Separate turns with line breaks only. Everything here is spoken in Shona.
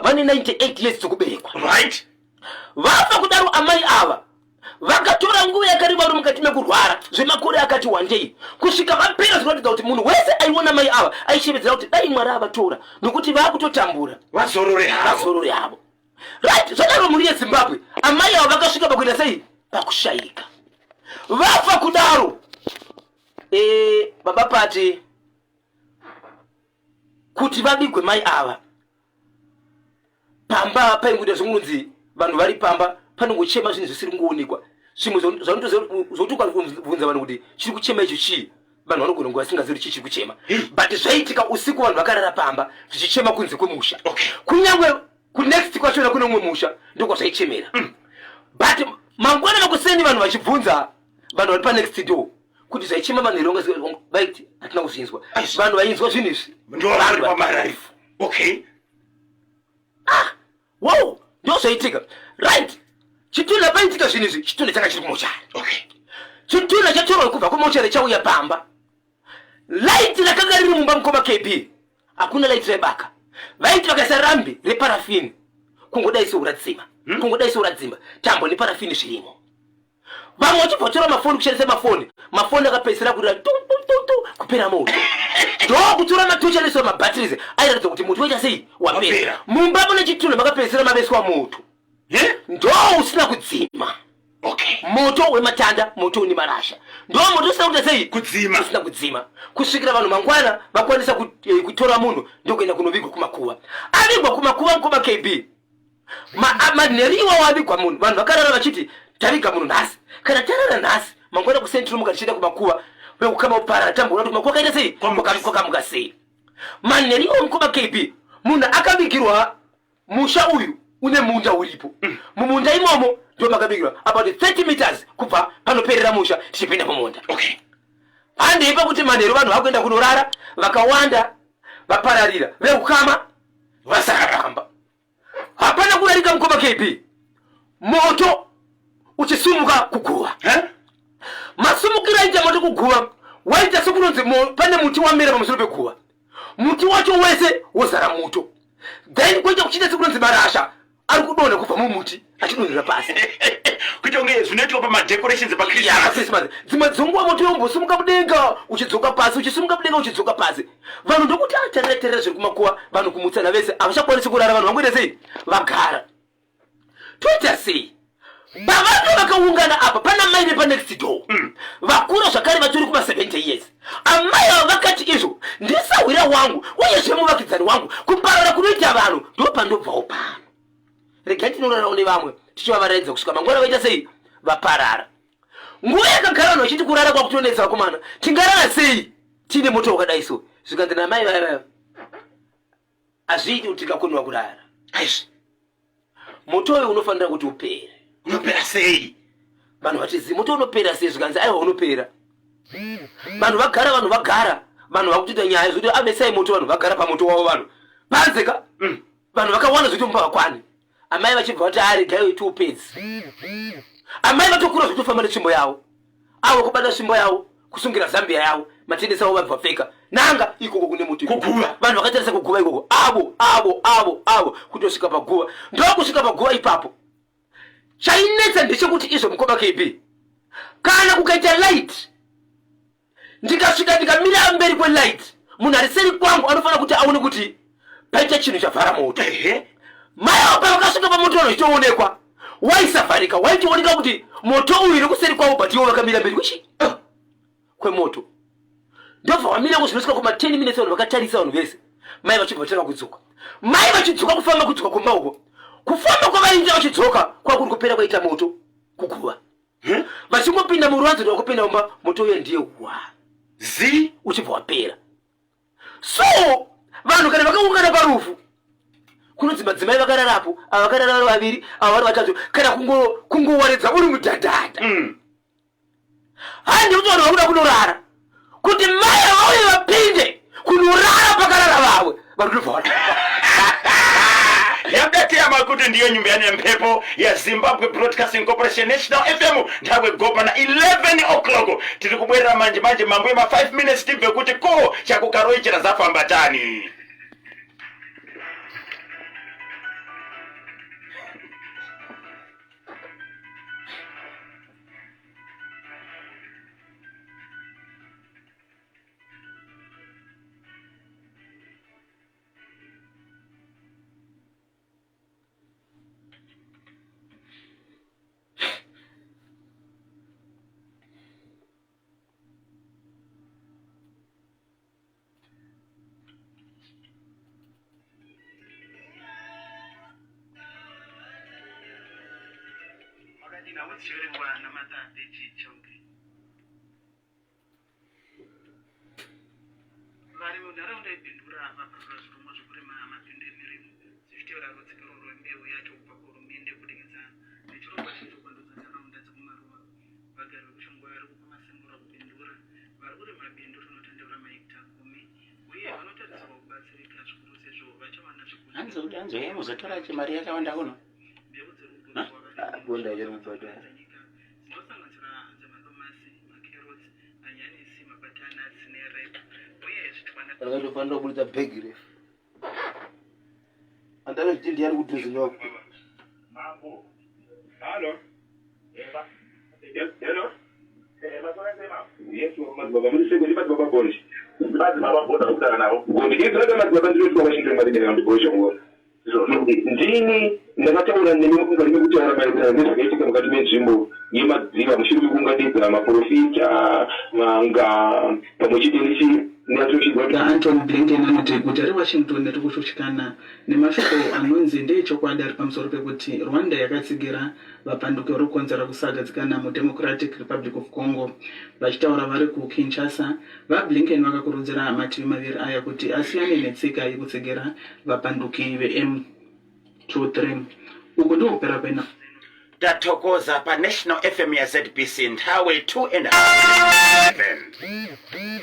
Vane 98 years dzokuberekwa.
Right.
Vafa kudaro amai ava vakatora nguva yakareba vari mukati mekurwara zvemakore akati wandei kusvika vapera, zvinoratidza kuti munhu wese aiona mai ava aishevedzera kuti dai Mwari avatora nokuti vaakutotambura.
Vazorore havo.
Vazorore havo. Right, zvadaro mhuri yeZimbabwe, amai ava vakasvika pakuita sei? Pakushayika. Vafa kudaro, baba Pati, kuti vavigwe mai ava pamba paingoita zvekunonzi vanhu vari pamba panongochema zvinhu zvisiri kungoonekwa, zvimwe zvokuti ukabvunza vanhu kuti chiri kuchema icho chii, vanhu vanogona kunge vasingazivi kuti chii chiri kuchema, but zvaiitika usiku vanhu vakarara pamba zvichichema kunze kwemusha. Kunyange kunext kwachona kune umwe musha ndokwazvaichemera. But mangwana makuseni vanhu vachibvunza vanhu vari panext door kuti zvaichema vanhu here, vaiti hatina kuzvinzwa. Vanhu vainzwa zvinhu izvi
Ndovari pamaraifu. Okay.
Ah, wow, ndo zvaitika. Right, chitunha paitika zvinhu izvi, chitunha changa chiri kumochari. Chitunha chatorwa kubva kumochari chauya pamba. Light rakanga riri mumba, mukoma KB, hakuna light raibaka. Vaiti vakaisa rambi reparafini kungodai seuradzima, Kungodai seuradzima tambo neparafini zvirimo. Vamwe vachibva mafoni, kushandisa mafoni, mafoni akapedzisira kurira tu tu tu tu, kupera moto. Ndokutora matochi anoiswa mabatteries airatidza kuti moto waita sei? Wapera.
Wapera.
Mumba mune chitunha makapedzisira maveswa moto.
Ye?
Ndo usina kudzima. Moto wematanda, moto une marasha, ndo moto usina kuita sei?
Kudzima.
Usina kudzima kusvikira vanhu mangwana vakwanisa kutora munhu ndokuenda kunovigwa kumakuva. Avigwa kumakuva, mukoma KB, manheru iwawo avigwa munhu, vanhu vakarara vachiti taviga munhu nhasi. Kana tarara nhasi, mangwana kuseni tinomuka tichienda kumakuva, vekukama kuparara, tamboona kuti kumakuva kaita sei, kwakamuka sei. Manheru iwawo, mukoma KB, munhu akavigirwa musha uyu une munda uripo. Mumunda imomo ndo makavigirwa, about 30 meters kubva panoperera musha tichipinda mumunda. Handei pakuti manheru vanhu vakuenda kunorara, vakawanda vapararira, veukama vasara pamba. Hapana kudarika, mukoma KB, moto uchisumuka kuguva.
Eh?
Masumukiro aita moto kuguva waita sekunonzi pane muti wamera pamusoro peguva, muti wacho wese wozara moto, then kuita kuchiita sekunonzi marasha ari kudonha kubva mumuti achidonhera pasi.
Kuita kunge zvinoitwa pamadecorations epaChristmas.
PaChristmas. Dzimwe dzenguva moto yombosimuka mudenga uchidzoka pasi, uchisimuka mudenga uchidzoka pasi. Vanhu ndokuti atarira tarira zviri kumakuva. Vanhu kumutsana vese, havachakwanisi kurara. Vanhu vangoita sei? Vagara. Toita sei? Pavanhu vakaungana apa, pana mai vepanext door, vakura zvakare, vatori kuma 70 years. Amai ava vakati izvo ndisahwira wangu uyezve muvakidzani wangu, kuparara kunoita vanhu ndo pandobvawo pano, regai tinorarawo nevamwe tichivavaraidza kusvika mangwana vaita sei? Vaparara. Nguva yakagara vanhu vachiti kurara kwakutonetsa, vakomana, tingarara sei tiine moto wakadai? So zvikanzi namai vaya vaya, hazviiti kuti tingakoniwa kurara.
Aizvi.
Moto uyu unofanira kuti upere.
Unopera sei?
Vanhu vachizi moto unopera sei? Zvikanzi aiwa, unopera. Vanhu vagara, vanhu vagara, vanhu vakutoita nyaya zvekuti avesai moto. Vanhu vagara pamoto wavo, vanhu panze ka. Vanhu vakawanda zvekuti mupa vakwani. Amai vachibva vati aregai tiupedzi. Amai vatokura zvekutofamba netsvimbo yavo avo, kubata tsvimbo yavo, kusungira zambia yavo, matendesi avo, vabva pfeka nanga ikoko kune moto ikoko.
Kuguva.
Vanhu vakatarisa kuguva ikoko, avo avo avo avo, kutosvika paguva. Ndokusvika paguva ipapo, chainetsa ndechekuti izvo, mukoma KB, kana kukaita light, ndikasvika ndikamira mberi kwelight, munhu ari seri kwangu anofanira kuti aone kuti paita chinhu chavhara moto. Mai avo pavakasvika pamoto, vanhu vachitoonekwa, waisavharika, waitooneka kuti moto uyu nekuseri kwavo, but ivo vakamira mberi kwechi kwemoto. Ndobva wamira kuzvinosvika kuma 10 minutes, vanhu vakatarisa, vanhu vese. Mai vachibva vatanga kudzoka. Mai vachidzoka, kufamba kudzoka kumba uko, kufamba kwavainja vachidzoka kwakuri kupera kwaita moto kuguva. Vachingopinda muruvanze rwakupinda mumba, moto uye ndiye wa
Zi.
Uchibva wapera. So vanhu kana vakaungana parufu, kunonzi madzimai vakararapo, ava vakarara vari vaviri, ava vari vatatu, kana kungowaridza uri mudhadhadha. Handi kuti vanhu vakuda kunorara, kuti mai vauye vapinde kunorara pakarara vamwe vanhu, ndobva varara.
Yabeteyama kuti ndiyo nyumba yanu yemphepo yaZimbabwe Broadcasting Corporation National FM. Nthawi gopa na 11 o'clock. Tiri kubwerera manje manje, mambuye ma 5 minutes, tibve kuti ko chakukaroichera zafamba tani.
Varimi munharaunda yeBindura vaparura zvirongwa zvekurima mapindu emirimo zvichitevera rutsigiro rwembeu yacho kubva kuhurumende kubudikidza nechirongwa chekuvandudza nharaunda dzekumaruwa. Vagari vekuShongwe vari kupa masengura kuBindura vari kurima bindu rinotandaura mahekita gumi uye vanotarisirwa kubatsirika zvikuru sezvo vachawana zvekudya.
Hanzi hanzi uyai muzotora mari yakawanda kuno.
Mbeu dziri kugovewa varimi
Bonda iri kubhadhara.
dzanyika dzinosanganisira dzemadomasi, macarrots, hanyanisi, mabatanatsi nerape uye zvitwana.
Ndakatofanira kuburitsa bhegi refu. Andanochiti ndiyani kudhuze nyoka.
Mambo. Hello. Hello.
Yes, madzibaba muri sei? Madzibaba Bond.
Madzibaba Bond akutaura navo.
Bond. Izvo madzibaba ndinoitwa Washington Madedera ndibosho ngoro. Ndini ndakataura nemi mukati mekutaura maererano nezvakaitika mukati menzvimbo yemadziva mushure mekuunganidza maporofita, n'anga pamwe chete nechi
VaAntony Blinken anoti guta reWashington riri kushushikana nemashoko anonzi ndeechokwadi ari pamusoro pekuti Rwanda yakatsigira vapanduki vari kukonzera kusagadzikana muDemocratic Republic of Congo. Vachitaura vari kuKinshasa, VaBlinken vakakurudzira mativi maviri aya kuti asiyane netsika yekutsigira vapanduki veM23. Uku ndiko kupera kwenhau dzino.
Tathokoza pa National FM ya ZBC nthawi 2 and half 7.